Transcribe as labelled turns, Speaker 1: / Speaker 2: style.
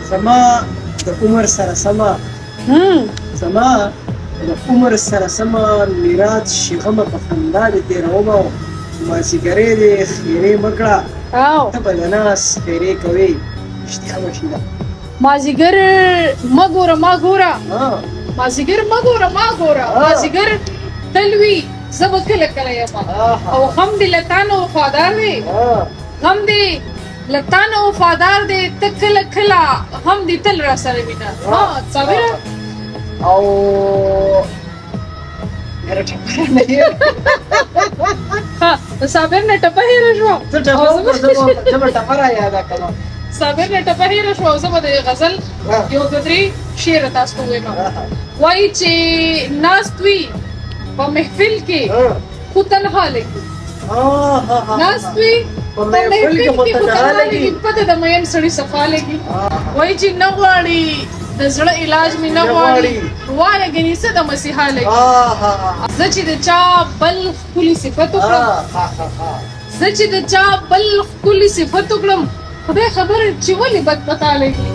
Speaker 1: زما د عمر سره سمه، زما د عمر سره سمه میراث شي غمه په خندا دې تېرومه، مازیګرې دې خیرې مه کړه، ته به د ناز خیرې کوې، رښتیا به شي دا.
Speaker 2: مازیګر مه ګوره ما ګوره، مازیګر مه ګوره ما ګوره، مازیګر تل وي زه به کله کله یم، او غم دې له تا نه وفادار دی، غم دې له تا نه وفادار دی، ته کله کله غم دې تل را سره وینه. ها صابره،
Speaker 1: او یاره ټپه نه هېره.
Speaker 2: ها، صابر نه ټپه هېره شوه.
Speaker 1: ته ټپه وکړه، زه به ټپه را یاده کړم.
Speaker 2: صابر نه ټپه هېره شوه او زه به د غزل یو دوه درې شعر تاسو ته ووایم. وایي چې ناست وي په محفل کې خو تنها لګي، ناست وي په محفل کې خو تنها لګي، پته د مین سړي صفا لګي. وایي چې نه غواړي د زړه علاج مې نه غواړي، وایه ګنې څه د مسیحا لګي. زه چې د چا بل ښکلي صفت وکړم، زه چې د چا بل ښکلي صفت وکړم، خدای خبر چې ولې بد پتا لګي.